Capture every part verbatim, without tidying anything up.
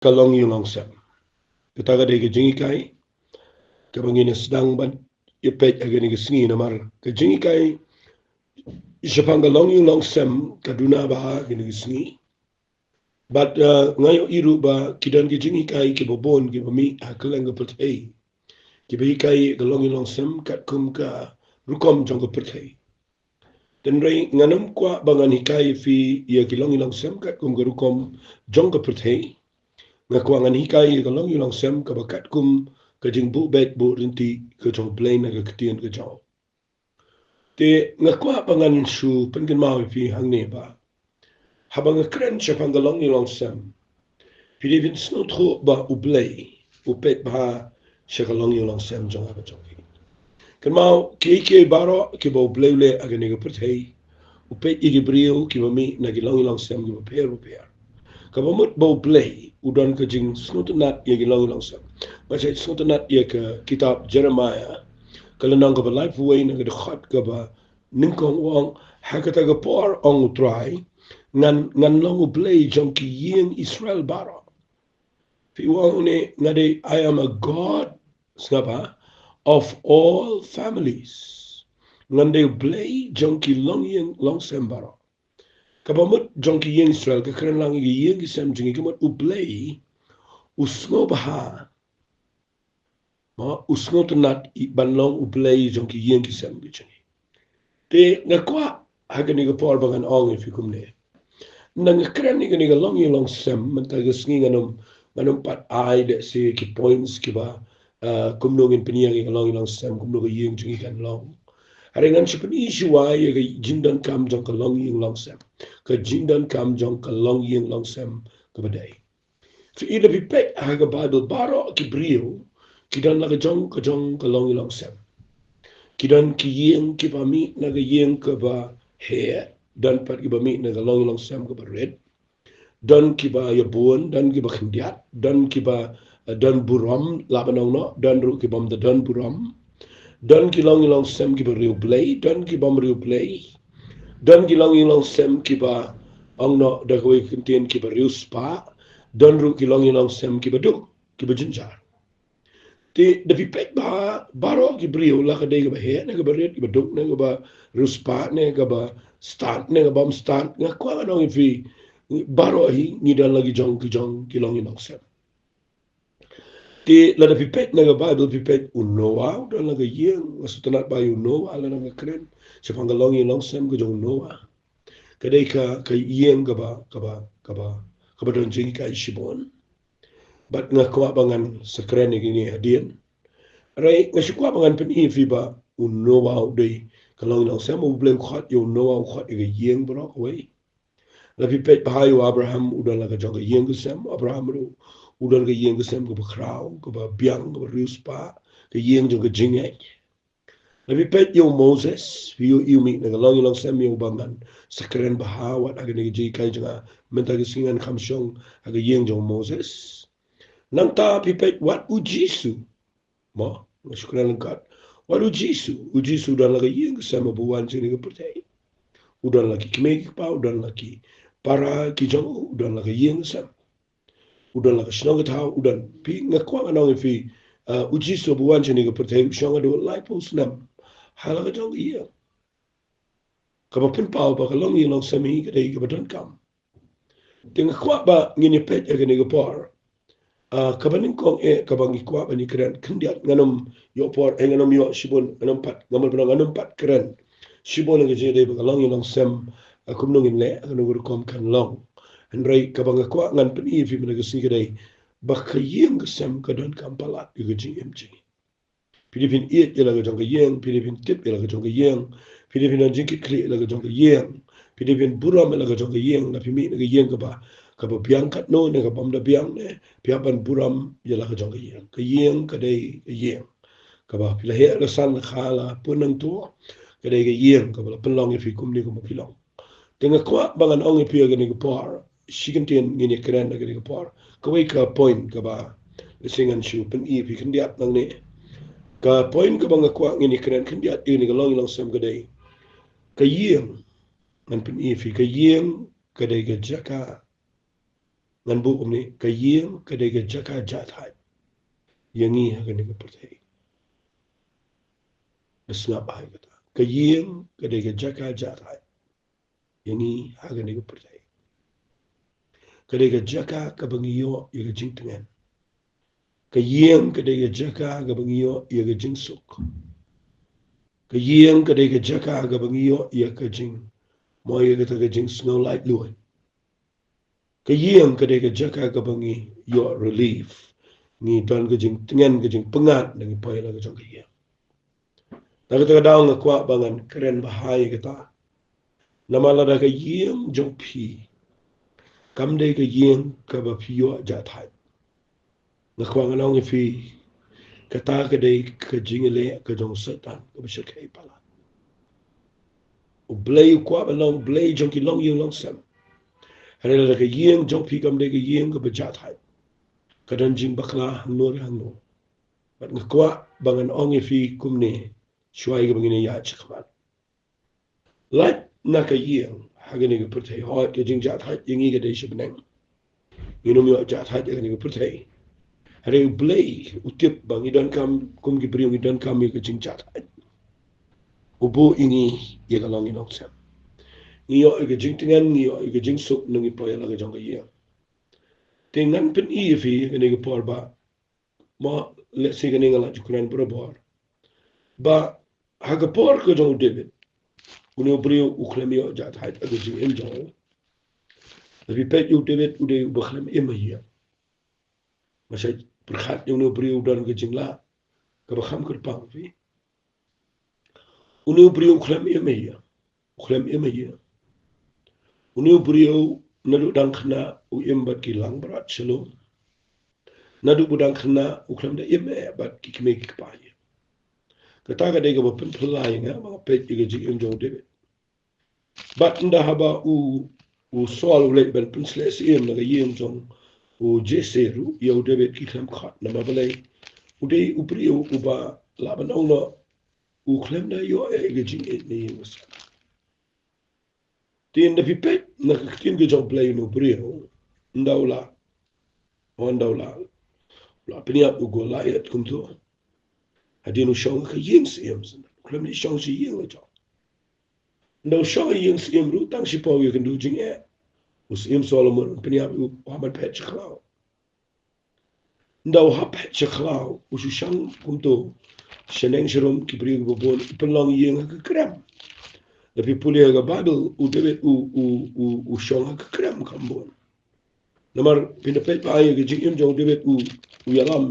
ka longïing longsem. Kata ka dei ka jinghikai kaba ngin ïa sdang ban ïa peit ha kane ka sngi, namar ka jinghikai shaphang ka longïing longsem ka duna bha ha kane ka sngi. Bad, uh, nga ïohi ruh ba ki don ki jinghikai kiba bun kiba mih ha kylleng ka pyrthei, kiba hikai ka longïing longsem katkum ka rukom jong ka pyrthei. Hynrei ngan ym kwah ba ngan hikai ïa phi ïa ki longïing longsem katkum ka rukom jong ka pyrthei. Nga kwah ngan hikai ïa ka longïing longsem kaba katkum ka jingbuh beit buh ryntih ka jong U Blei na ka ktien ka jong u. Te nga kwah ba ngan shu pynkynmaw ïa phi hangne ba haba nga kren shaphang ka longïing longsem, phi dei ban sngewthuh ba U Blei u peit bha sha ka longïing longsem jong nga bad jong phi. Kynmaw, kiei kiei baroh kiba U Blei u leh ha kane ka pyrthei, u peit ïa ki briew kiba mih na ki longïing longsem kiba pher bapher. Kaba mut ba U Blei u don ka jingsngewtynnad ïa ki longïing longsem. Nga sa sngewtynnad ïa ka kitab Jeremiah, ka lynnong kaba laiphew wei, na ka dkhot kaba nyngkong, u ong, ha kata ka por, ong U Trai, ngan, ngan long U Blei jong ki ïing Israel baroh. Phi, u ong une, nga dei, I am a God, sngap, of all families. Ngan dei U Blei jong ki longïing longsem baroh. Kaba mut jong ki ïing Israel, ka kren lang ïa ki ïing ki sem jong ngi, ka mut U Blei u sngewbha, ma, u sngewtynnad ïa ban long U Blei jong ki ïing ki sem ki jong ngi. Te nga kwah ha kane ka por ba ngan ong ïa phi kumne. Nang nga kren ïa kane ka longïing longsem, mynta ka sngi ngan ym, ngan ym pat ai da shi ki points kiba, uh, kumno ngin pynïeng ïa ka longïing longsem, kumno ka ïing jong ngi kan long. Hynrei ngan shu pyni shuwa ïa ka jingdonkam jong ka longïing longsem, ka jingdonkam jong ka longïing longsem kaba dei. Phi, lada phi peit ha ka Baibl, baroh ki briew ki don la ka jong ka jong ka longïing longsem. Ki don ki ïing kiba mih na ka ïing kaba heh, don pat kiba mih na ka longïing longsem kaba rit. Don kiba ïa bun, don kiba khyndiat, don kiba, eh, don burom, lah ban ong noh, don ruh kibym da don burom. Don ki longïing longsem kiba riewblei, don kibym riewblei. Don ki longïing longsem kiba, ong noh da kawei ka kyntien, kiba riewspah. Don ruh ki longïing longsem kiba duk, kiba jynjar. Te lada phi peit ba, baroh ki briew, la ka dei kaba heh ne kaba rit, kaba duk ne kaba riewspah ne kaba stad ne kabym stad, nga kwah ngan ong ïa phi, baroh hi ngi don la ki jong ki jong ki longïing longsem. Te lada phi peit na ka Baibl, phi peit u Noah u don la ka ïing, nga sngewtynnad ba ïa u Noah lada nga kren shaphang ka longïing longsem ka jong u Noah. Ka dei ka, ka ïing kaba, kaba, kaba, kaba don jinghikai shibun. Bad nga kwah ba ngan sa kren ïa kine hadien. Hynrei nga shu kwah ba ngan pyni ïa phi ba u Noah u dei ka longïing longsem, U Blei u khot ïa u Noah, u khot ïa ka ïing baroh kawei. Lada phi peit ba ha ïa u Abraham u don la ka jong ka ïing ka sem, Abraham ruh u don ka ïing ka sem kaba khraw, kaba biang, kaba riewspah, ka ïing jong ka jingngeit. Lada phi peit ïa u Moses, phi ïohi u mih na ka longïing longsem, ïa uba ngan sa kren bha wat ha kane ka jinghikai jong nga mynta ka sngi, ngan kham shong ha ka ïing jong u Moses. Nangta phi peit wat u Jisu. Mo, nga shu kren lyngkot. Wat u Jisu, u Jisu u don la ka ïing ka sem haba u wan sha kane ka pyrthei. U don la ki kmie ki kpa, u don la ki para ki jong u, u don la ka ïing ka sem. U don la ka shnong ka thaw, u don. Phi, nga kwah ngan ong ïa phi, uh, u Jisu haba u wan sha kane ka pyrthei u shong haduh laiphew snem ha la ka jong ka ïing. Kaba pynpaw ba ka longïing longsem hi ka dei kaba donkam. Te nga kwah ba ngin ïa peit ha kane ka por. Ah, kaba nyngkong eh, kaba ngi kwah ban ïa kren khyndiat, ngan ym ïoh por, eh, ngan ym ïoh shibun, ngan ym pat, ngan ym pat, ngan ym pat kren shibun ha ka jingïadei bad ka longïing longsem, ah, kumno ngin leh, kumno ka rukom kan long. Hynrei kaba nga kwah ngan pyni ïa phi mynta ka sngi ka dei ba ka ïing ka sem ka donkam palat ïa ka jingim jong ngi. Phi dei phin ïeit ïa la ka jong ka ïing, phi dei phin tip ïa la ka jong ka ïing, phi dei phin don jingkitkhlieh ïa la ka jong ka ïing, phi dei phin burom ïa la ka jong ka ïing, lada phi mih na ka ïing kaba, kaba biang katno ne kabym da biang ne, phi hap ban burom ïa la ka jong ka ïing. Ka ïing ka dei ka ïing. Kaba phi la heh la san la kha la pun nangta, ka dei ka ïing kaba la pynlong ïa phi kumne kumba phi long. Te nga kwah ba ngan ong ïa phi ha kane ka por, shi kyntien ngin ïa kren ha kane ka por. Kawei ka point kaba lehse ngan shu pyni ïa phi khyndiat nangne. Ka point kaba nga kwah ngin ïa kren khyndiat ïa kane ka longïing longsem ka dei ka ïing. Ngan pyni ïa phi, ka ïing ka dei ka jaka Ngan buh kumne, ka ïing ka dei ka jaka jahthait ïa ngi ha kane ka pyrthei. Sngap bha ïa kata. Ka ïing ka dei ka jaka jahthait ïa ngi ha kane ka pyrthei. Ka dei ka jaka kaba ngi ïoh ïa ka jingtngen. Ka ïing ka dei ka jaka kaba ngi ïoh ïa ka jingsuk. Ka ïing ka dei ka jaka kaba ngi ïoh ïa ka jing, mo ïa kata ka jingsngew laitluid. Ka ïing ka dei ka jaka kaba ngi ïoh relief. Ngi don ka jingtngen, ka jingpyngngad, ngi poi la ka jong ka ïing. Na kata ka daw nga kwah ba ngan kren bha ïa kata. Namar lada ka ïing jong phi kam dei ka ïing kaba phi ïoh jahthait, nga kwah ngan ong ïa phi, kata ka dei ka jingïaleh ka jong Soitan kaba shyrkhei palat. U Blei u kwah ban long Blei jong ki longïing longsem. Hynrei lada ka ïing jong phi kam dei ka ïing kaba jahthait, ka don jingbakla hangno re hangno. Bad nga kwah ba ngan ong ïa phi kumne, shuwa ïa kaba ngin ïaid shakhmat. Lait na ka ïing ha kane ka pyrthei, hooid ka jingjahthait ïa ngi ka dei sha bneng. Ngin ym ïoh jahthait ha kane ka pyrthei. Hynrei U Blei u tip ba ngi donkam, kum ki briew ngi donkam ïa ka jingjahthait. U buh ïa ngi ïa ka longïing longsem. Ngi ïoh ïa ka jingtngen, ngi ïoh ïa ka jingsuk, ngi poi la ka jong ka ïing. Te ngan pyni ïa phi kane ka por ba, mo, let's say kane nga la ju kren barabor, ba ha ka por ka jong u David, une u briew u khlem ïoh jahthait ha ka jingim jong u. Lada phi peit ïa u David, u dei uba khlem im ha ïing. Nga sa pyrkhat ïa une u briew u don ka jinglah kaba kham kyrpang phi. Une u briew u khlem im ha ïing. U khlem im ha ïing. Une u briew naduh dang khynnah u im bad ki langbrot shalom. Naduh ba u dang khynnah u khlem da im eh bad ki kmie ki kpa ïing. Kata ka dei kaba pynphylla ïa nga ba nga peit ïa ka jingim jong u David. Bad ynda haba u, u Saul u leit ban pynsleh syiem na ka ïing jong u Jesse ruh, ïa u David ki khlem khot. Namar balei? U dei u briew uba lah ban ong noh u khlem da ïoh eh ïa ka jingïeit na ïing u Saul. Te ynda phi peit na ka ktien ka jong u Blei, une u briew, ynda u la, ynda u la, u la pynïap u Goliath kumto, hadien u shong ha ka ïing syiem, u khlem da shong sha ïing la jong. Ynda u shong ha ïing syiem ruh, tang shiphew ïa kynduh jingeh, u syiem Solomon u pynïap ïa u, u hap ban phet sha khlaw. Ynda u hap phet sha khlaw, u shu shang kumto, shaneng sharum ki briew kiba bun, u pynlong ïing ha ka krem. Lada phi pule ha ka Baibl, u David u, u, u, u shong ha ka krem kham bun. Namar phin da peit ba ïa ka jingim jong u David u, u ïalam,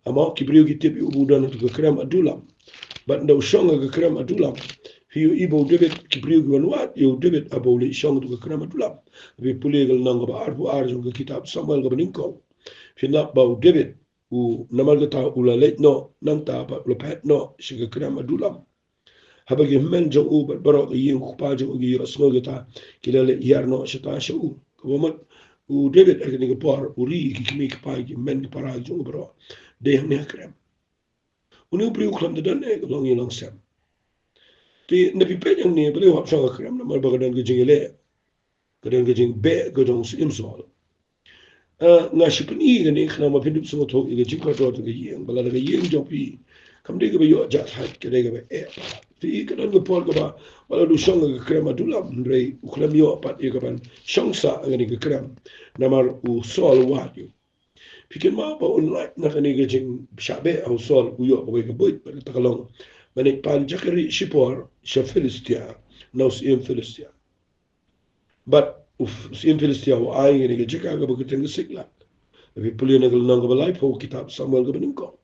namar ki briew ki tip ïa u ba u don ha ka krem haduh lam. Bad ynda u shong ha ka krem haduh lam, phi ïohi ba u David, ki briew ki wan wad ïa u David haba u leit shong ha ka krem haduh lam. Lada phi pule ha ka lynnong kaba arphew ar jong ka kitab Samuel kaba nyngkong, phin lap ba u David u, namar kata u la leit noh nangta bad u la phet noh sha ka krem haduh lam. Haba ki hynmen jong u bad baroh ka ïing u kpa jong u ki ïohsngew kata, ki la leit hiar noh shata sha u. Kaba mut u David ha kane ka por u ri ïa ki kmie ki kpa, ki hynmen ki para jong u baroh, dei hangne ha krem. Une u briew u khlem da don eh ka longïing longsem. Te ynda phi peit hangne, balei u hap shong ha ka krem? Namar ba ka don ka jingïaleh, ka don ka jingbeh ka jong u Syiem Saul. Ah, nga shu pyni kane khnang ba phin ïoh sngewthuh ïa ka jingkordor jong ka ïing, ba lada ka ïing jong phi kam dei kaba ïoh jahthait, ka dei kaba eh. Phi, ka don ka por kaba, ba lada u shong ha ka krem haduh lam, hynrei u khlem ïoh pat ïa ka ban shong sah ha kane ka krem, namar u Saul u wad ïa u. Phi kynmaw ba un lait na kane ka jingshah beh ha u Saul, u ïoh kawei ka buit bad kata ka long ban ïaid pan jaka rieh shipor sha Philistia na u syiem Philistia. Bad u f-, syiem Philistia u ai ïa kane ka jaka kaba kyrteng ka Siklag. Lada phi pule na ka lynnong kaba laiphew kitab Samuel kaba nyngkong.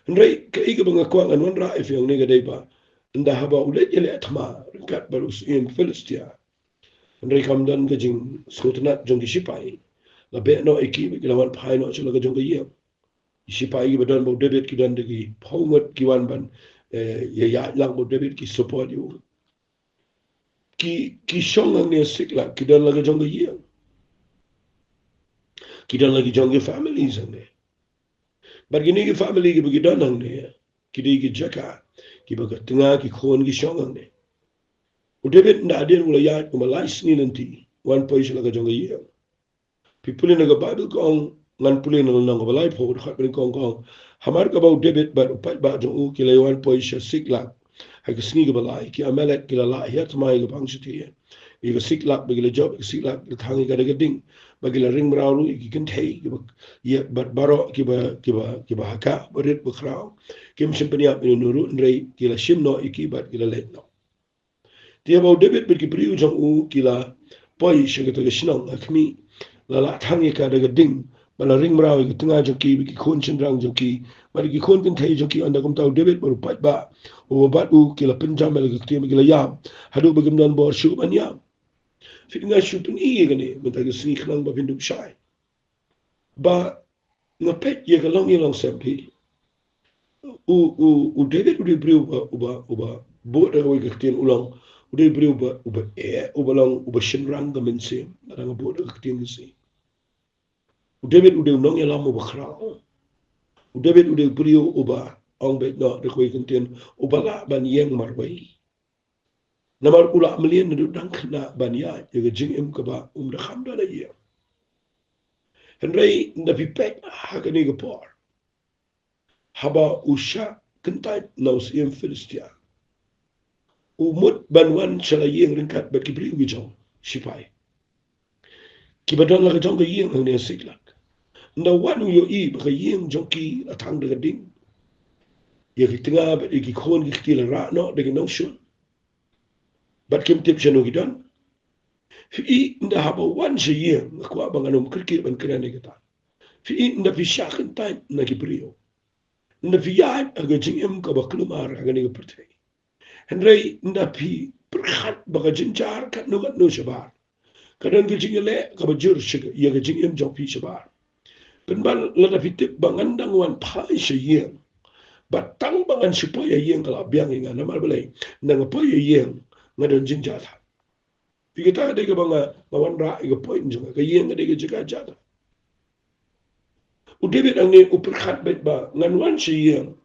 Hynrei kaei kaba nga kwah ngan wanrah ïa phi hangne ka dei ba, ynda haba u leit ïaleh thma ryngkat bad u syiem Philistia, hynrei kam don ka jingsngewtynnat jong ki shipai. La beh noh ïa ki bad ki la wan phai noh sha la ka jong ka ïing. Ki shipai kiba don bad u David ki don da ki phew ngut ki wan ban, eh, ïa ïaid lang bad u David, ki support ïa u. Ki, ki shong hangne ha Siklag, ki don la ka jong ka ïing. Ki don la ki jong ki family hangne. Bad kine ki family kiba ki don hangne, ki dei ki jaka kiba ka tnga ki khun ki shong hangne. U David ynda hadien u la ïaid kumba lai sngi lynti, wan poi sha la ka jong ka ïing. Phi pule na ka Baibl ka ong, ngan pule na lynnong kaba laiphew, dkhot banyngkong ka ong: Hamar kaba u Dabid bad u paidbah jong u ki la ïawan poi sha Siklag ha ka sngi kaba lai, ki Amalek ki la lah ïa thma ïa ka bhang shathie ïa ka Siklag, bad ki la jop ïa ka Siklag, ki la thang ïa ka da ka ding, bad ki la ring mraw ruh ïa ki kynthei kiba, ïa, bad baroh kiba, kiba, kiba ha ka barit bakhraw. Kim shym pynïap ïano ïano ruh, hynrei ki la shim noh ïa ki bad ki la leit noh. Te haba u Dabid bad ki briew jong u ki la poi sha kata ka shnong ha khmih, la lah thang ïa ka da ka ding, bad la ring mraw ïa ki tnga jong ki, bad ki khun shynrang jong ki, bad ki khun kynthei jong ki, ynda kumta u Dabid bad u paidbah uba bad u ki la pynjam ïa la ka ktien bad ki la ïam haduh ba kim don bor shuh ban ïam. Phi, nga shu pyni ïa kane mynta ka sngi khnang ba phin dup shai. Ba nga peit ïa ka longïing longsem phi. U, u, u Dabid u dei u briew uba, uba, uba bud da kawei ka ktien, u long, u dei u briew uba, uba eh, uba long, uba shynrang ka mynsiem, lada nga bud da ka ktien Khasi. U Dabid u dei u nongïalam uba khraw. U Dabid u dei u briew uba, ong beit noh da kawei ka ktien, uba lah ban ïeng marwei. Namar u la mlien naduh dang khynnah ban ïaid ïa ka jingim kaba um da kham don ha ïing. Hynrei ynda phi peit ha kane ka por, haba u shah kyntait na u syiem Philistia, u mut ban wan sha la ïing ryngkat bad ki briew ki jong u sipai kiba don la ka jong ka ïing hangne ha Siklag. Ynda wan u ïohi ba ka ïing jong ki la thang da ka ding, ïa ki tnga bad ïa ki khun ki kti la rah noh da ki nongshun, bad kim tip shano ki don. Phi i, ynda haba wan sha ïing, nga kwah ba ngan ym kyrkieh ban kren ïa kata. Phi i, ynda phi shah kyntait na ki briew, ynda phi ïaid ha ka jingim kaba kulmar ha kane ka pyrthei, hynrei ynda phi pyrkhat ba ka jynjar katno katno shabar, ka don ka jingïaleh kaba jur sha ka, ïa ka jingim jong phi shabar. Pynban lada phi tip ba ngan dang wan phai sha ïing, bad tang ba ngan shu poi ha ïing ka la biang ïa nga, namar balei? Ynda nga poi ha ïing nga don jingjia thait. Phi, kata ka dei kaba nga, nga wanrah ïa ka point jong nga, ka ïing ka dei ka jaka jia thait. U Dabid hangne u pyrkhat beit ba ngan wan sha ïing,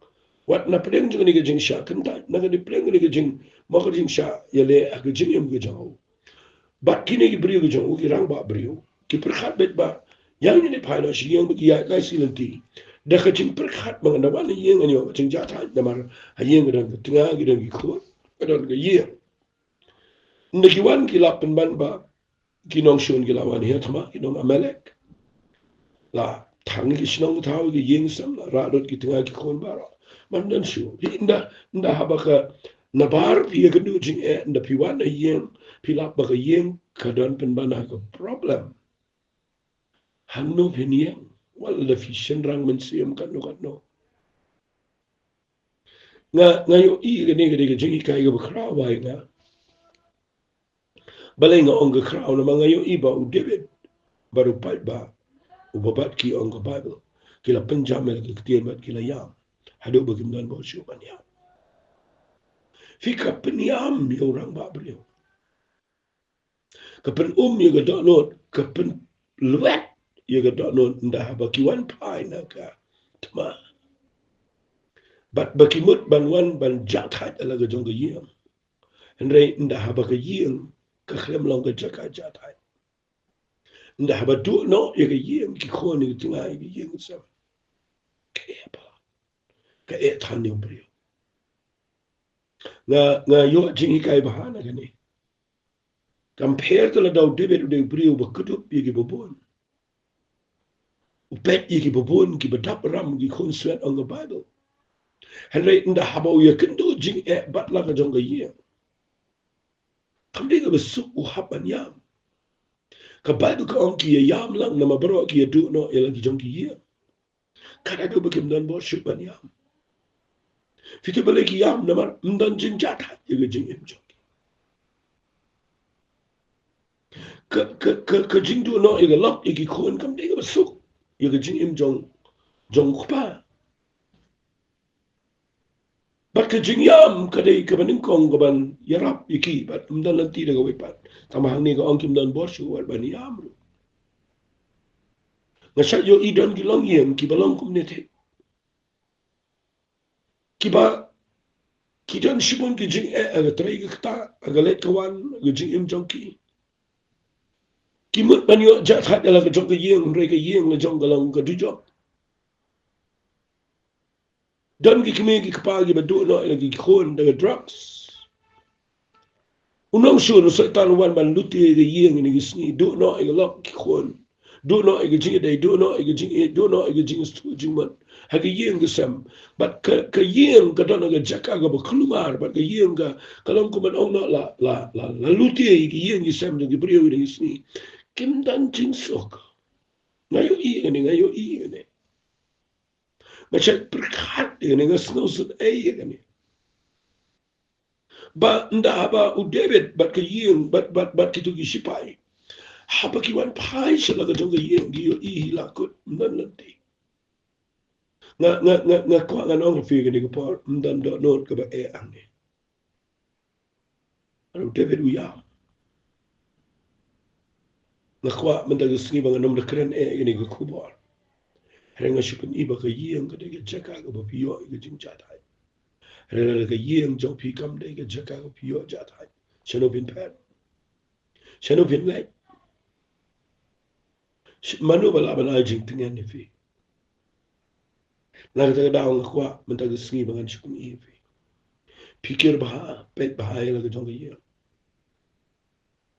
wat na pdeng jong kane ka jingshah kyntait, na kane pdeng kane ka jing, mo ka jingshah ïaleh ha ka jingim ka jong u. Bad kine ki briew ki jong u, ki rangbah briew, ki pyrkhat beit ba ïa ngi ne phai noh sha ïing bad ki ïaid lai shi lynti da ka jingpyrkhat ba ngan da wan ha ïing ngan ïoh ka jingjia thait, namar ha ïing ka don ka tnga, ka don ki khun, ka don ka ïing. Ynda ki wan ki la pynban ba ki nongshun ki la wan ïa thma, ki nong Amalek. La thang ki shnong thaw, ki ïing sem, la rah lut ki tnga ki khun baroh. Ym don shuh. Phi, ynda, ynda haba ka, nabar phi ïakynduh jingeh, ynda phi wan ha ïing, phi lap ba ka ïing ka don pynban ha ka problem. Hangno phin ïeng? Wat la phi shynrang mynsiem katno katno. Nga, nga ïohi kane ka dei ka jinghikai kaba khraw ba ïa nga. Balei nga ong ka khraw? Namar nga ïohi ba u Dabid bad u paidbah uba bad ki, ong ka Baibl, ki la pynjam ïa la ka ktien bad ki la ïam haduh ba kim don bor shuh ban ïam. Phi, ka pynïam ïa u rangbah briew, ka pyn-um ïa ka dohnud, ka pynlwet ïa ka dohnud ynda haba ki wan phai na ka thma. Bad ba ki mut ban wan ban jia thait ha la ka jong ka ïing. Hynrei ynda haba ka ïing ka khlem long ka jaka jia thait, ynda haba duh noh ïa ka ïing, ki khun, ïa ki tnga, ïa ka ïing sem, ka eh palat, ka eh than ïa u briew. Nga, nga ïoh jinghikai bha na kane. Kam pher te lada u Dabid u dei u briew ba kdup ïa kiba bun, u peit ïa kiba bun, kiba dap ram, ki khun swet, ong ka Baibl. Hynrei ynda haba u ïakynduh jingeh bad la ka jong ka ïing, kam dei kaba suk u hap ban ïam. Ka Baibl ka ong ki ïa ïam lang, namar baroh ki ïaduh noh ïa la ki jong ki ïing. Kat haduh ba kim don bor shuh ban ïam. Phi tip balei ki ïam? Namar ym don jingjia thait ïa ka jingim jong ki. Ka, ka, ka, ka jingduh noh ïa ka lok ïa ki khun kam dei kaba suk ïa ka jingim jong, jong u kpa. Bad ka jingïam ka dei kaba nyngkong kaban ïarap ïa ki, bad ym don lynti da kawei pat. Tangba hangne ka ong kim don bor shuh wat ban ïam ruh. Nga shait ïohi don ki longïing kiba long kumne te, kiba, ki don shibun ki jingeh ha ka trei ka ktah, ha ka leit ka wan, ha ka jingim jong ki. Ki mut ban ïoh jahthait ïa la ka jong ka ïing, hynrei ka ïing la jong ka long ka dujok. Don ki kmie ki kpa kiba duh noh ïa ki khun da ka drugs. U nongshun u Soitan u wan ban lute ïa ka ïing ïa ki sngi, duh noh ïa ka lok ki khun. Duh noh ïa ka jingïadei, duh noh ïa ka jingïeit, duh noh ïa ka jingïeit, jingmut ha ka ïing ka sem. Bad ka, ka ïing ka don ha ka jaka kaba kulmar, bad ka ïing ka, ka long kumba ong noh la, la, la, la lute ïa ka ïing ka sem jong ki briew ïa ki sngi. Kim don jingsuk. Nga ïohi ïa kane, nga ïohi ïa kane. Nga shait pyrkhat ïa kane, nga sngewsynei ïa kane. Ba ynda haba u David bad ka ïing, bad, bad, bad kito ki shipai, haba ki wan phai sha la ka jong ka ïing, ki ïohi hi la kut, ym don lynti. Nga, nga, nga, nga kwah ngan ong ïa phi kane ka por, ym don dohnud kaba eh hangne. Hynrei u David u ïam. Nga kwah mynta ka sngi ba ngan ym da kren eh ïa kane ka khubor. Hynrei nga shu pyni ba ka ïing ka dei ka jaka kaba phi ïoh ïa ka jingjahthait. Hynrei lada ka ïing jong phi kam dei ka jaka kaba phi ïoh jahthait, shano phin phet? Shano phin leit? Sh-, mano ba lah ban ai jingtngen ïa phi? Na kata ka daw nga kwah mynta ka sngi ba ngan shu pyni ïa phi. Phi kyrpad bha, peit bha ïa la ka jong ka ïing.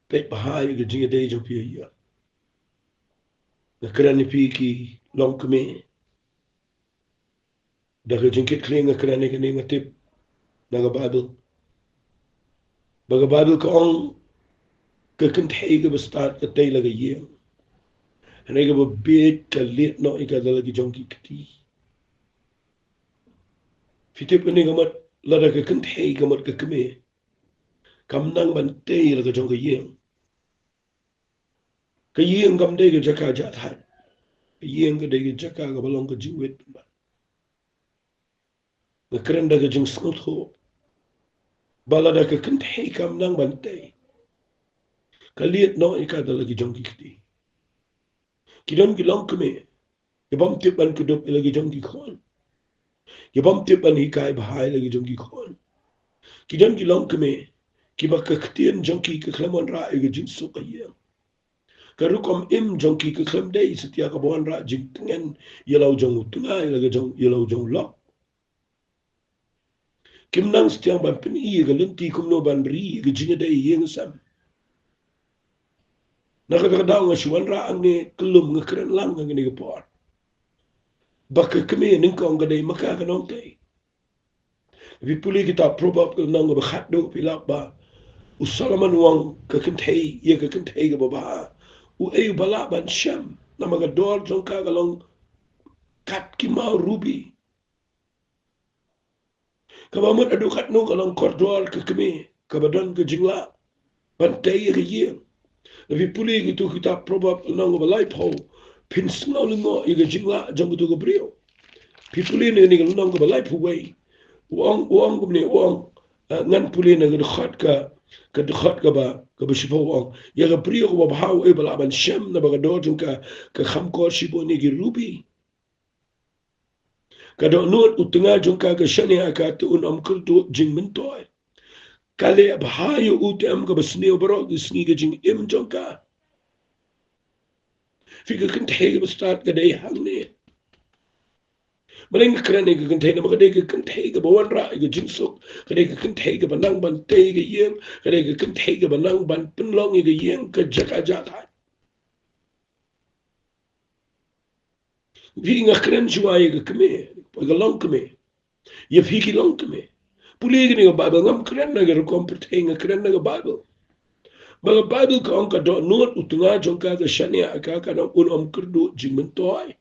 Peit bha ïa ka jingïadei jong phi ïa ïa. Nga kren ïa phi ki longkmie. Da ka jingkitkhlieh nga kren ïa kane, nga tip na ka Baibl. Ba ka Baibl ka ong ka kynthei kaba stad ka tei la ka ïing. Hynrei kaba bieit ka lied noh ïa ka da la ki jong ki kti. Phi tip kane ka mut, lada ka kynthei ka mut ka kmie, kam nang ban tei la ka jong ka ïing. Ka ïing kam dei ka jaka jahthait. Ka ïing ka dei ka jaka kaba long ka jingwit. Nga kren da ka jingsngewthuh ba lada ka kynthei kam nang ban tei, ka lied noh ïa ka da la ki jong ki kti. Ki don ki longkmie, ki bym tip ban kdup ïa la ki jong ki khun. Ki bym tip ban hikai bha ïa la ki jong ki khun. Ki don ki longkmie kiba ka ktien jong ki ka khlem wanrah ïa ka jingsuk ka ïing. Ka rukom im jong ki ka khlem dei satia kaba wanrah jingtngen ïa la u jong u tnga, ïa la ka jong, ïa la u jong u lok. Kim nang satia ban pyni ïa ka lynti kumno ban ri ïa ka jingïadei ïing sem. Na kata ka daw nga shu wanrah hangne, kyllum nga kren lang ha kane ka por, ba ka kmie nyngkong ka dei ma ka ka nongtei. Phi pule kitab Proverb ka lynnong kaba khatduh, phi lap ba u Solomon u ong ka kynthei, ïa ka kynthei kaba bha, uei uba lah ban shem? Namar ka dor jong ka ka long kat ki maw rubi. Kaba mut haduh katno ka long kordor ka kmie kaba don ka jinglah ban tei ïa ka ïing. Lada phi pule kito kitab Proverb lynnong kaba laiphew, phin sngew lyngngoh ïa ka jinglah jong kito ki briew. Phi pule na kane ka lynnong kaba laiphew wei, u ong, u ong kumne, u ong, eh, ngan pule na ka dkhot ka, ka dkhot kaba, kaba shiphew, u ong, ïa ka briew kaba bha uei ba lah ban shem, naba ka dor jong ka ka kham kor shibun na ki rubi. Ka dohnud u tnga jong ka ka shaniah ïa ka, te un ym kyrduh jingmyntoi. Ka leh bha ïa u, te em kaba sniew baroh ki sngi ka jingim jong ka. Phi, ka kynthei kaba stad ka dei hangne. Balei nga kren ïa ka kynthei? Namar ka dei ka kynthei kaba wanrah ïa ka jingsuk. Ka dei ka kynthei kaba nang ban tei ïa ka ïing. Ka dei ka kynthei kaba nang ban pynlong ïa ka ïing ka jaka jahthait. Phi, nga kren shuwa ïa ka kmie, ka longkmie. Ïa phi ki longkmie, pule kane ka Baibl, ngam kren na ka rukom pyrthei, nga kren na ka Baibl. Ba ka Baibl ka ong ka dohnud u tnga jong ka ka shaniah ïa ka, ka nang, un ym kyrduh jingmyntoi.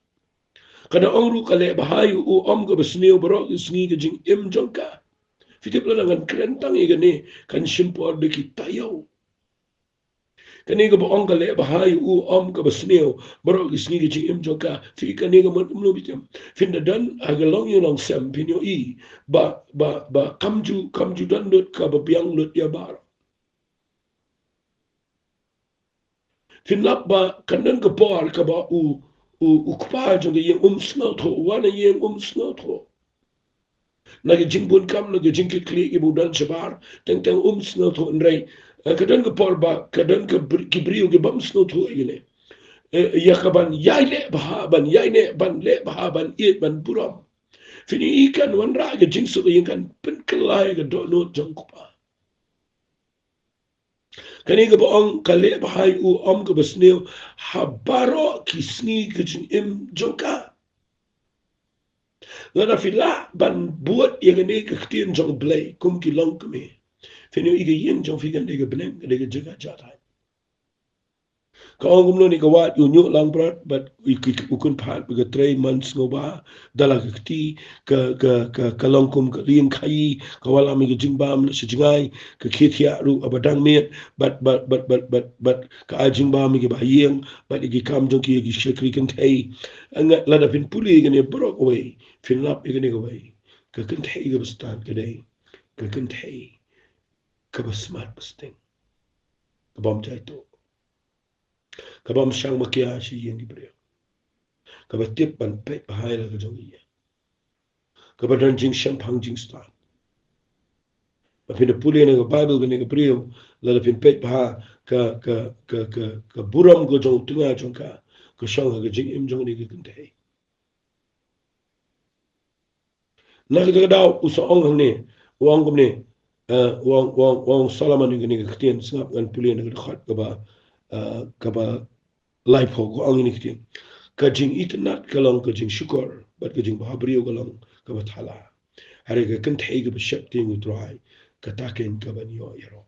Ka da ong ruh ka leh bha ïa u, ym kaba sniew baroh ki sngi ka jingim jong ka. Phi tip, lada ngan kren tang ïa kane kan shim por da ki taïew. Kane kaba ong ka leh bha ïa u, ym kaba sniew baroh ki sngi ka jingim jong ka. Phi, kane ka mut kumno, phi tip? Phin da don ha ka longïing longsem, phin ïohi ba, ba, ba kam ju, kam ju don lut kaba biang lut ïa baroh. Phin lap ba kan don ka por kaba u, u, u kpa jong ka ïing um sngewthuh, u wan ha ïing um sngewthuh. Na ka jingbun kam, na ka jingkitkhlieh kiba u don shabar, teng teng um sngewthuh, hynrei, Ka don ka por ba ka don ka br-, ki briew ki bym sngewthuh ïa kane. Eh, ïa ka ban ïai leh bha, ban ïai leh, ban leh bha, ban ïeit, ban burom. Phin ïohi kan wanrah ka jingsuk ïa kan pynkylla ïa ka dohnud jong u kpa. Kane kaba ong ka leh bha ïa u, ym kaba sniew ha baroh ki sngi ka jingim jong ka. Lada phi lah ban bud ïa kane ka ktien jong U Blei kum ki longkmie, phin ïohi ka ïing jong phi kan dei ka bneng, kan dei ka jaka jahthait. Ka ong kumno ne ka wad, u ñiuh langbrot bad u ki-, u kynphad bad ka trei man sngewbha da la ka kti, ka, ka, ka, ka long kum ka lieng khaïi, ka wallam ïa ka jingbam na sha jngai, ka khie thiah ruh haba dang miet, bad, bad, bad ka ai jingbam ïa kiba ha ïing, bad ïa ki kam jong ki ïa ki shakri kynthei. Nga, lada phin pule ïa kane baroh kawei, phin lap ïa kane kawei. Ka kynthei kaba stad ka dei ka kynthei kaba smat basteng, ka bym jaituh, ka bym shang makia sha ïing ki briew, kaba tip ban peit bha ïa la ka jong ka ïing, kaba don jingshemphang jingstad. Ba phin da pule na ka Baibl kane ka briew, lada phin peit bha ka, ka, ka, ka, ka burom ka jong u tnga jong ka, ka shong ha ka jingim jong kane ka kynthei. Na kata ka daw u sa ong hangne, u ong kumne, eh, u ong, u ong, u ong Solomon ïa kane ka ktien, sngap ngan pule na ka dkhot kaba, eh, kaba laiphew, ka ong ïa kane ka ktien. Ka jingitynnad ka long ka jingshukor, bad ka jingbhabriew ka long kaba thala. Hynrei ka kynthei kaba sheptieng ïa u Trai, kata keiñ ka ban ïoh ïaroh.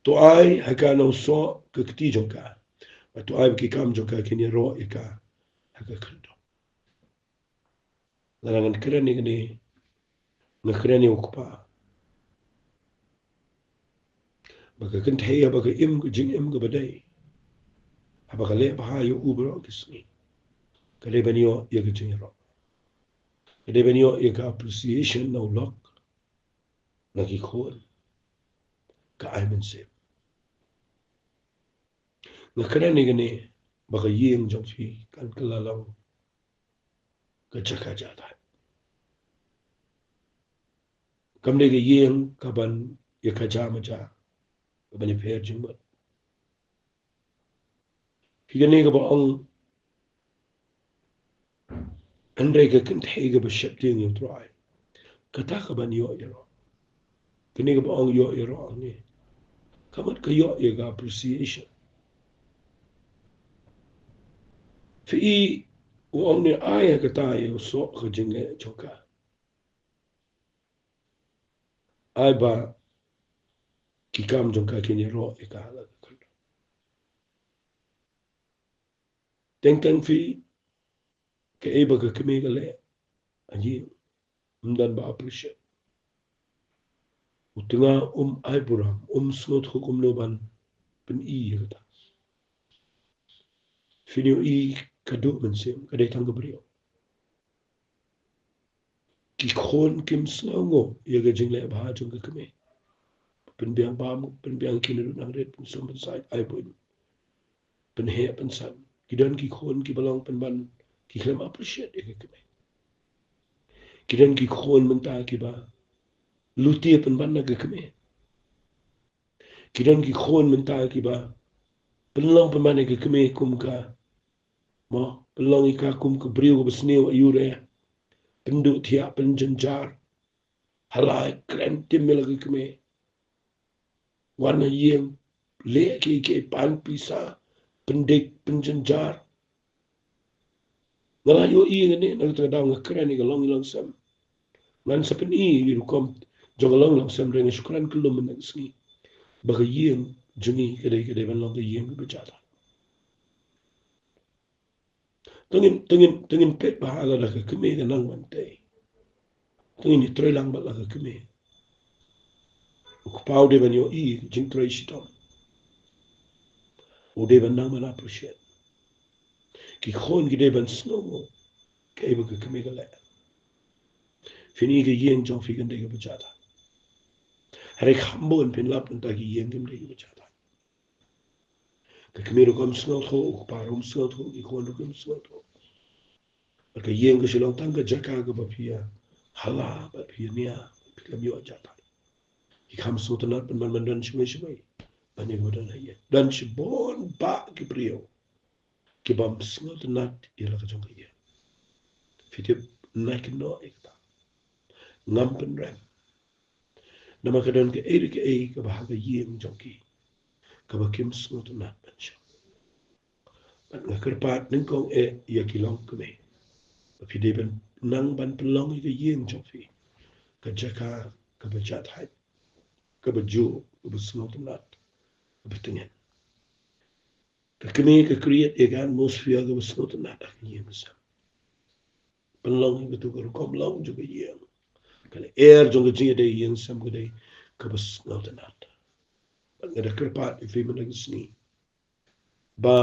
To ai ha ka na u soh ka kti jong ka, bad to ai ba ki kam jong ka kin ïaroh ïa ka ha ka khyrdop. Lada ngan kren ïa kane, nga kren ïa u kpa, ba ka kynthei haba ka im ka jingim kaba dei, haba ka leh bha ïa u baroh ki sngi, ka dei ban ïoh ïa ka jingïaroh, ka dei ban ïoh ïa ka appreciation na u lok, na ki khun, ka ai mynsiem. Nga kren ïa kane ba ka ïing jong phi kan kylla long ka jaka jahthait. Kam dei ka ïing kaban ïa ka jam ja, kaban ïa pher jingmut. Phi kane kaba ong, hynrei ka kynthei kaba sheptieng ïa u Trai, kata kaban ïoh ïaroh. Kane kaba ong ïoh ïaroh hangne, ka mut ka ïoh ïa ka appreciation. Phi i, u ong ne ai ha kata ïa u soh ka jingleh jong ka, ai ba ki kam jong ka kin ïaroh ïa ka ha la ka khyrdop. Teng teng phi, kaei ba ka kmie ka leh, aïe, ym don ba appreciate. U tnga um ai burom, um sngewthuh kumno ban pyni ïa kata. Phin ïohi ka duh mynsiem, ka dei tang ka briew. Ki khun kim sngewnguh ïa ka jingleh bha jong ka kmie. Pynbiang bam, pynbiang kine ruh nang rit, pynsum pynsait, ai buin, pynheh pynsan. Ki don ki khun kiba long pynban ki khlem appreciate ïa ka kmie. Ki don ki khun mynta kiba lute pynban na ka kmie. Ki don ki khun mynta kiba pynlong pynban ïa ka kmie kum ka, mo, pynlong ïa ka kum ka briew kaba sniew aiu re. Pynduh thiah, pynjynjar. Hala, kren tim ïa la ka kmie. Wan ha ïing, leh kiei kiei, pan pisa, pyndik, pynjynjar. Nga la ïohi ïa kane, na kata ka daw nga kren ïa ka long ïa long sem. Ngan sa pyni ïa ka rukom jong ka long ïa long sem, hynrei nga shu kren kyllum mynta ka sngi ba ka ïing jong ngi ka dei, ka dei ban long ka ïing kaba jahthait. To ngin, to ngin, to ngin peit bha lada ka kmie ka nang ban tei. To ngin ïatrei lang bad la ka kmie. U kpa u dei ban ïohi ka jingtrei shitom. U dei ban nang ban appreciate. Ki khun ki dei ban sngewnguh kaei ba ka kmie ka leh. Phin i ka ïing jong phi kan dei kaba jahthait. Hynrei kham bun phin lap mynta ki ïing kim dei kaba jahthait. Ka kmie ruh kam sngewthuh, u kpa ruh kam sngewthuh, ki khun ruh kim sngewthuh. Bad ka ïing ka shu long tang ka jaka kaba phi ïa hala bad phi ïa nia, phi khlem ïoh jahthait. Ki kham sngewtynnat ban, ban, ban don shawei shawei ban ïa kaba don ha ïing. Don shibun bah ki briew ki bym sngewtynnat ïa la ka jong ka ïing. Phi tip, nai kynnoh ïa kata. Ngam pynrem. Namar ka don kaei re kaei kaba ha ka ïing jong ki kaba kim sngewtynnat ban shong. Bad nga kyrpad nyngkong eh ïa ki longkmie ba phi dei ban nang ban pynlong ïa ka ïing jong phi ka jaka kaba jahthait, kaba juh, kaba sngewtynnat, kaba tngen. Ka kmie ka create ïa ka atmosphere kaba sngewtynnat ha ka ïing ka sem. Pynlong ïa katu ka rukom long jong ka ïing. Ka lyer jong ka jingïadei ïing sem ka dei kaba sngewtynnat. Bad nga da kyrpad ïa phi mynta ka sngi ba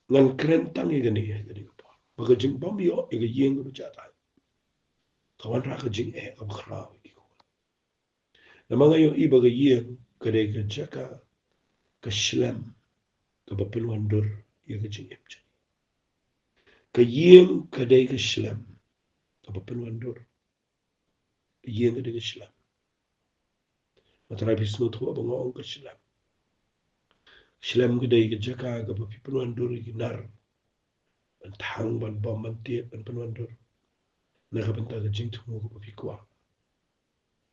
ngan kren tang ïa kane, ïa kane ka por. Ba ka jingbym ïoh ïa ka ïing kaba jahthait ka wanrah ka jingeh kaba khraw ïa ki khun. Namar nga ïohi ba ka ïing ka dei ka jaka ka shlem kaba pynwandur ïa ka jingim jong ngi. Ka ïing ka dei ka shlem kaba pynwandur. Ka ïing ka dei ka shlem. Nga tharai phi sngewthuh ba nga ong ka shlem. Shlem ka dei ka jaka kaba phi pynwandur ïa ki nar ban thang, ban bom, ban tied, ban pynwandur na ka bynta ka jingthmu kaba phi kwah.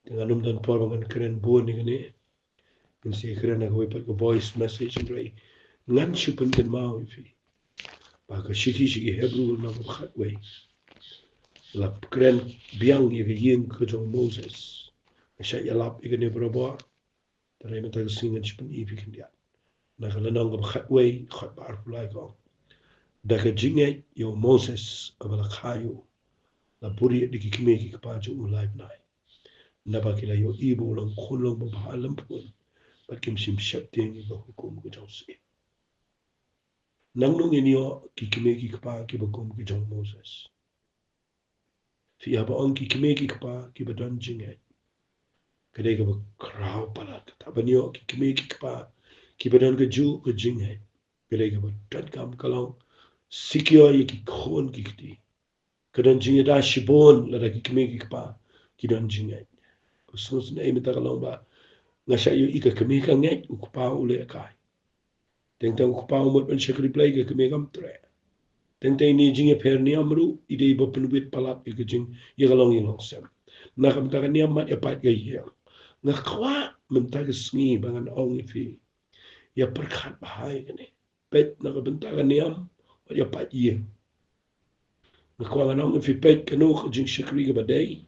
Te ngan ym don por ba ngan kren bun ïa kane. Ngan sa kren ha kawei pat ka voice message, hynrei ngan shu pynkynmaw ïa phi ba ka shithi sha ki Hebru lynnong kaba khatwei la kren biang ïa ka ïing ka jong u Moses. Nga shait ïalap ïa kane barabor. Te mynta ka sngi ngan shu pyni ïa phi khyndiat. Na ka lynnong kaba khatwei, dkhot ba arphew lai ka ong: Da ka jingngeit ïa u Moses haba la kha ïa u, la buhrieh da ki kmie ki kpa jong u lai bnai. Naba ki la ïohi ba u long khun long babha lymphun, bad kim shym sheptieng ïa ka hukum ka jong u syiem. Nangno ngin ïoh ki kmie ki kpa kiba kum ki jong u Moses? Phi ïa ba ong ki kmie ki kpa kiba don jingngeit, ka dei kaba khraw palat. Kata ban ïoh ki kmie ki kpa kiba don kajuh ka jingngeit, ka dei kaba donkam, ka long secure ïa ki khun ki kti. Ka don jingïada shibun lada ki kmie ki kpa ki don jingngeit. Ka sngewsynei mynta ka long ba nga shait ïohi ka kmie ka ngeit, u kpa u lehkai. Teng teng u kpa u mut ban shakri Blei, ka kmie kam treh. Teng teng ine i jingïapher niam ruh i dei ba pynwit palat ïa ka jing, ïa ka longïing longsem. Na ka bynta ka niam mat ïa pait ka ïing. Nga kwah mynta ka sngi ba ngan ong ïa phi, ïa pyrkhat bha ïa kane. Peit na ka bynta ka niam bad ïa pait ïing. Nga kwah ngan ong ïa phi, peit kano ka jingshakri kaba dei.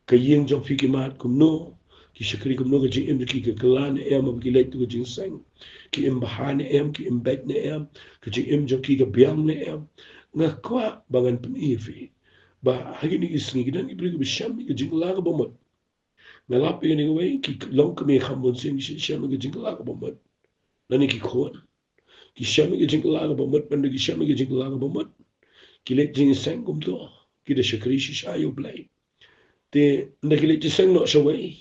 Ka ïing jong phi ki mad kumno? Ki shakri kumno? Ka jingim jong ki ka kylla ne em haba ki leit tu ka jingseng? Ki im bha ne em? Ki im beit ne em? Ka jingim jong ki ka biang ne em? Nga kwah ba ngan pyni ïa phi ba ha kine ki sngi ki don ki briew kiba shem ïa ka jingkylla kaba mut. Nga lap ïa kane kawei, ki longkmie kham bun sien ki shem ïa ka jingkylla kaba mut. Lane ki khun ki shem ïa ka jingkylla kaba mut, ban da ki shem ïa ka jingkylla kaba mut, ki leit jingïaseng kumto, ki da shakri shisha ïa U Blei. Te ynda ki leit jingïaseng noh shawei,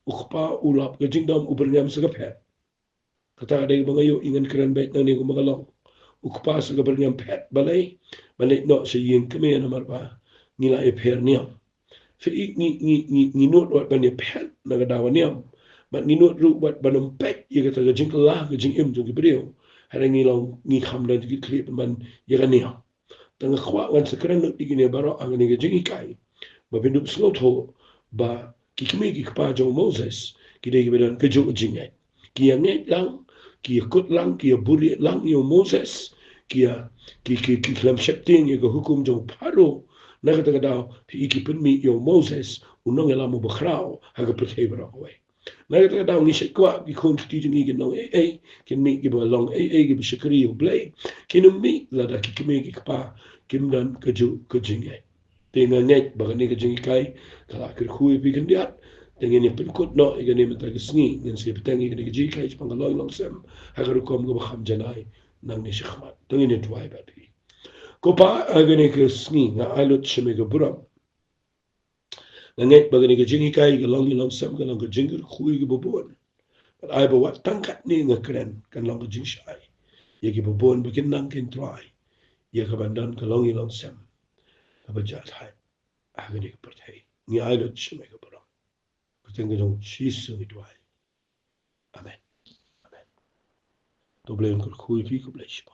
u kpa u lap ka jingdom, u byrngem sa ka phet. Kata ka dei ba nga ïohi, ngan kren beit nangne kumba ka long. U kpa sa ka byrngem phet, balei? Ban leit noh sha ïing kmie namar ba ngi la ïapher niam. Phi i, ngi, ngi, ngi, ngi nud wat ban ïaphet na ka daw ka niam. Bad ngi nud ruh wat ban ym peit ïa kata ka jingkylla ka jingim jong ki briew. Hynrei ngi long, ngi kham don jingkitkhlieh pynban ïa ka niam. Te nga kwah ngan sa kren lut ïa kine baroh ha kane ka jinghikai, ba phin dup sngewthuh ba ki kmie ki kpa jong u Moses ki dei kiba don kajuh ka jingngeit. Ki ïa ngeit lang, ki ïa kut lang, ki ïa buhrieh lang ïa u Moses, ki ïa, ki, ki, ki khlem sheptieng ïa ka hukum jong u Pharaoh. Na kata ka daw phi i ki pynmih ïa u Moses, u nongïalam uba khraw ha ka pyrthei baroh kawei. Na kata ka daw ngi shait kwah ki khun ki kti jong ngi kin long ei ei, kin mih kiba long ei ei, kiba shakri ïa U Blei. Kin ym mih lada ki kmie ki kpa kim don kajuh ka jingngeit. Te nga ngeit ba kane ka jinghikai ka la kyrkhu ïa phi khyndiat. Te ngin ïa pynkut noh ïa kane mynta ka sngi, ngin sa ïa bteng ïa kane ka jinghikai shaphang ka longïing longsem ha ka rukom kaba kham janai nangne shakhmat. Te ngin ïa duwai bad phi. Ko Pa, ha kane ka sngi nga ai lut sha me ka burom. Nga ngeit ba kane ka jinghikai ka longïing longsem ka long ka jingkyrkhu ïa kiba bun. Bad ai ba wat tang katne nga kren kan long ka jingshai ïa kiba bun ba kin nang kin trai ïa ka ban don ka longïing longsem kaba jahthait ha kane ka pyrthei. Ngi ai lut sha me ka burom. kyrteng ka jong Jisu ngi duwai. Amen. Amen. To Blei un kyrkhu ïa phi, khublei shibun.